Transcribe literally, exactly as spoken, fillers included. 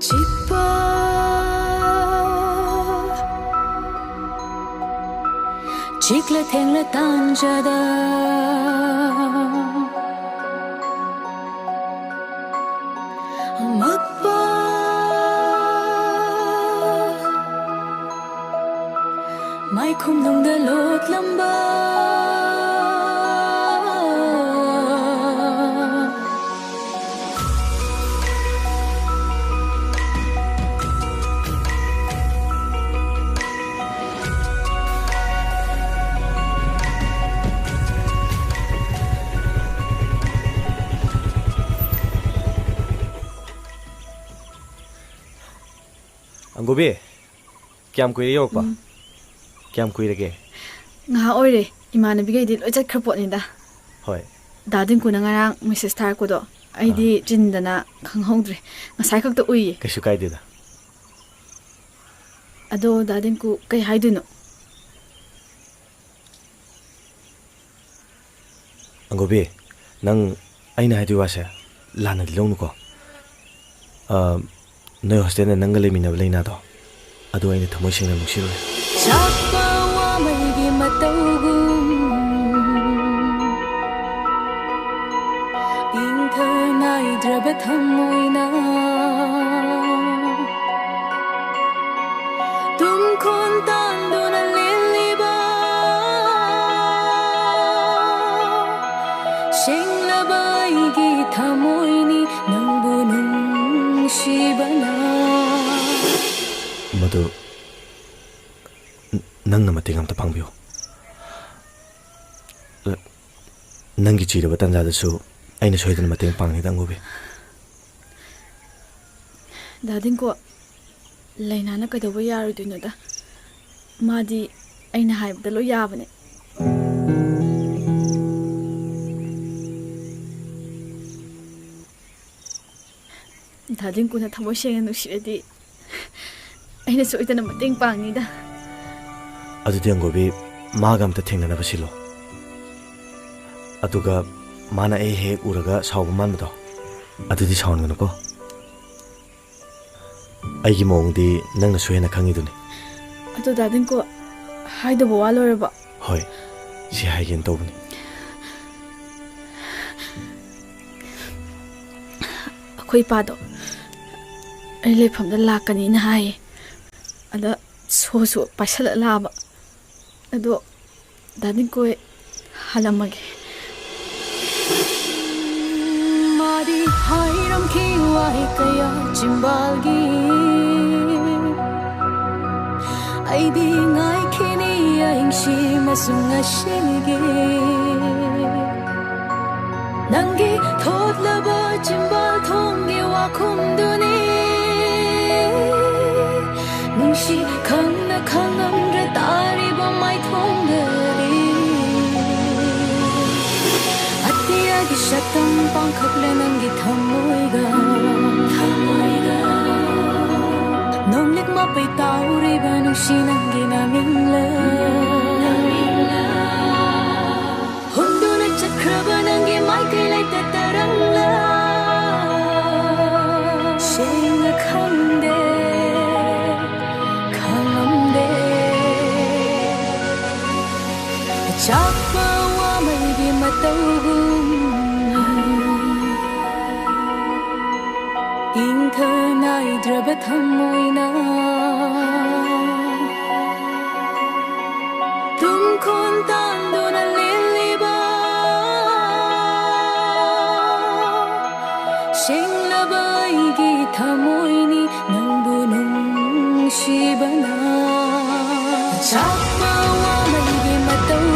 ꯆꯤꯛꯄ, ꯆꯤꯛꯂ ꯊꯦꯡꯂ ꯇꯥꯟꯖꯗ, ꯑꯃꯛꯄ ꯃꯥꯏꯈꯨꯝꯅꯨꯡꯗ ꯂꯣꯠꯂꯝꯕ꯫ ꯑꯪꯒꯨꯕꯤ, ꯀꯌꯥꯝ ꯀꯨꯏꯔꯦ ꯌꯧꯔꯛꯄ? ꯎꯝ꯫ ꯀꯌꯥꯝ ꯀꯨꯏꯔꯒꯦ? ꯉꯥꯏꯍꯥꯛ ꯑꯣꯏꯔꯦ, ꯏꯃꯥꯟꯅꯕꯤꯈꯩꯗꯤ ꯂꯣꯏ ꯆꯠꯈ꯭ꯔ ꯄꯣꯠꯅꯤꯗ꯫ ꯍꯣꯏ꯫ ꯗꯥ ꯗꯤꯡꯀꯨꯅ ꯉꯔꯥꯡ ꯃꯦꯁꯦꯖ ꯊꯥꯔꯛꯄꯗꯣ ꯑꯩꯗꯤ ꯑꯥ꯫ ꯆꯤꯟꯗꯅ ꯈꯪꯍꯧꯗ꯭ꯔꯦ, ꯉꯁꯥꯏ ꯈꯛꯇ ꯎꯏꯌꯦ꯫ ꯀꯩꯁꯨ ꯀꯥꯏꯗꯦꯗ꯫ ꯑꯗꯣ ꯗꯥ ꯗꯤꯡꯀꯨ ꯀꯩ ꯍꯥꯏꯗꯣꯏꯅꯣ? ꯑꯪꯒꯨꯕꯤ, ꯅꯪ ꯑꯩꯅ ꯍꯥꯏꯗꯣꯏ ꯋꯥꯁꯦ ꯂꯥꯟꯅꯗꯤ ꯂꯧꯅꯨꯀꯣ꯫ ꯑ, ꯅꯣꯏ ꯍꯣꯁꯇꯦꯜꯗ ꯅꯪꯒ ꯂꯩꯃꯤꯟꯅꯕ ꯂꯩꯅꯥꯗꯣ, ꯑꯗꯨ ꯑꯩꯅ ꯊꯃꯣꯏ ꯁꯦꯡꯅ ꯅꯨꯡꯁꯤꯔꯨꯔꯦ꯫ ꯆꯥꯛꯄ ꯋꯥꯃꯩꯒꯤ ꯃꯇꯧꯒꯨꯝ ꯏꯪꯊ ꯅꯥꯏꯗ꯭ꯔꯕ ꯊꯃꯣꯏꯅ ꯇꯨꯝꯈꯣꯟ ꯇꯥꯟꯗꯨꯅ ꯂꯦꯜꯂꯤꯕ ꯁꯦꯡꯂꯕ ꯑꯩꯒꯤ ꯊꯃꯣꯏꯅꯤ ꯅꯪꯕꯨ ꯅꯨꯡꯁꯤꯕꯅ꯫ ꯃꯗꯨ ꯅ-, ꯅꯪꯅ ꯃꯇꯦꯡ ꯑꯝꯇ ꯄꯥꯡꯕꯤꯌꯨ꯫ ꯅꯪꯒꯤ ꯆꯤꯔꯕ ꯇꯥꯟꯖꯥꯗꯁꯨ ꯑꯩꯅ ꯁꯣꯏꯗꯅ ꯃꯇꯦꯡ ꯄꯥꯡꯅꯤꯗ, ꯑꯉꯧꯕꯤ꯫ ꯗꯥ ꯗꯤꯡꯀꯣ, ꯂꯩꯅꯥꯅ ꯀꯩꯗꯧꯕ ꯌꯥꯔꯣꯏꯗꯣꯏꯅꯣꯗ? ꯃꯥꯗꯤ ꯑꯩꯅ ꯍꯥꯏꯕꯗ ꯂꯣꯏ ꯌꯥꯕꯅꯦ꯫ ꯗꯥ ꯗꯤꯡꯀꯨꯅ ꯊꯃꯣꯏ ꯁꯦꯡꯅ ꯅꯨꯡꯁꯤꯔꯗꯤ ꯑꯩꯅ ꯁꯣꯏꯗꯅ ꯃꯇꯦꯡ ꯄꯥꯡꯅꯤꯗ꯫ ꯑꯗꯨꯗꯤ ꯑꯪꯒꯣꯕꯤ, ꯃꯥꯒ ꯑꯝꯇ ꯊꯦꯡꯅꯅꯕ ꯁꯤꯜꯂꯣ꯫ ꯑꯗꯨꯒ ꯃꯥꯅ ꯑꯩ ꯍꯦꯛ ꯎꯔꯒ ꯁꯥꯎꯕ ꯃꯥꯟꯕꯗꯣ, ꯑꯗꯨꯗꯤ ꯁꯥꯎꯍꯟꯒꯅꯨꯀꯣ꯫ ꯑꯩꯒꯤ ꯃꯑꯣꯡꯗꯤ ꯅꯪꯅꯁꯨ ꯍꯦꯟꯅ ꯈꯪꯉꯤꯗꯨꯅꯤ꯫ ꯑꯗꯣ ꯗꯥ ꯗꯤꯡꯀꯣ, ꯍꯥꯏꯗꯧꯕ ꯋꯥ ꯂꯣꯏꯔꯕꯣ? ꯍꯣꯏ, ꯁꯤ ꯍꯥꯏꯒꯦꯅ ꯇꯧꯕꯅꯤ꯫ ꯑꯩꯈꯣꯏ ꯏꯄꯥꯗꯣ ꯑꯩ ꯂꯩꯐꯝꯗ ꯂꯥꯛꯀꯅꯤꯅ ꯍꯥꯏꯌꯦ꯫ ꯑꯗ ꯁꯣꯁꯨ ꯄꯥꯏꯁꯜꯂ ꯂꯥꯛꯑꯕ꯫ ꯑꯗꯣ ꯗꯥ ꯗꯤꯡꯀꯣ, ꯍꯜꯂꯝꯃꯒꯦ꯫ ꯃꯥꯗꯤ ꯍꯥꯏꯔꯝꯈꯤ ꯋꯥꯍꯩ ꯀꯌꯥ ꯆꯤꯝꯕꯥꯜꯒꯤ꯫ ꯑꯩꯗꯤ ꯉꯥꯏꯈꯤꯅꯤ ꯑꯍꯤꯡꯁꯤ ꯑꯃꯁꯨꯡ ꯉꯁꯤꯒꯤ꯫ ꯅꯪꯒꯤ ꯊꯣꯠꯂꯕ ꯆꯤꯝꯕꯥꯜ ꯊꯣꯡꯒꯤ ꯋꯥꯈꯨꯝꯗꯨꯅꯤ꯫ ꯅꯨꯡꯁꯤ ꯈꯪꯅ ꯈꯪꯉꯝꯗ꯭ꯔ ꯇꯥꯔꯤꯕ ꯃꯥꯏꯊꯣꯡꯗꯗꯤ꯫ ꯑꯇꯤꯌꯥꯒꯤ ꯁꯛꯇꯝ ꯄꯥꯡꯈꯛꯂꯦ ꯅꯪꯒꯤ ꯊꯃꯣꯏꯒ꯫ ꯊꯃꯣꯏꯒ꯫ ꯅꯣꯡꯂꯤꯛ ꯃꯄꯩ ꯇꯥꯎꯔꯤꯕ ꯅꯨꯡꯁꯤ ꯅꯪꯒꯤ ꯅꯃꯤꯡꯂ꯫ ꯅꯃꯤꯡꯂ꯫ ꯍꯨꯟꯗꯨꯅ ꯆꯠꯈ꯭ꯔꯕ ꯅꯪꯒꯤ ꯃꯥꯏꯀꯩ ꯂꯩꯇ ꯇꯔꯪꯂ꯫ ꯁꯦꯡꯅ ꯈꯪꯗꯦ, ꯈꯪꯂꯝꯗꯦ꯫ ꯑꯆꯥꯛꯄ ꯋꯥꯃꯩꯒꯤ ꯃꯇꯧꯒꯨꯝ ꯏꯪꯊ ꯅꯥꯏꯗ꯭ꯔꯕ ꯊꯃꯣꯏꯅ ꯇꯨꯝꯈꯣꯟ ꯇꯥꯟꯗꯨꯅ ꯂꯦꯜꯂꯤꯕ ꯁꯦꯡꯂꯕ ꯑꯩꯒꯤ ꯊꯃꯣꯏꯅꯤ ꯅꯪꯕꯨ ꯅꯨꯡꯁꯤꯕꯅ꯫ ꯆꯥꯛꯄ ꯋꯥꯃꯩꯒꯤ ꯃꯇꯧ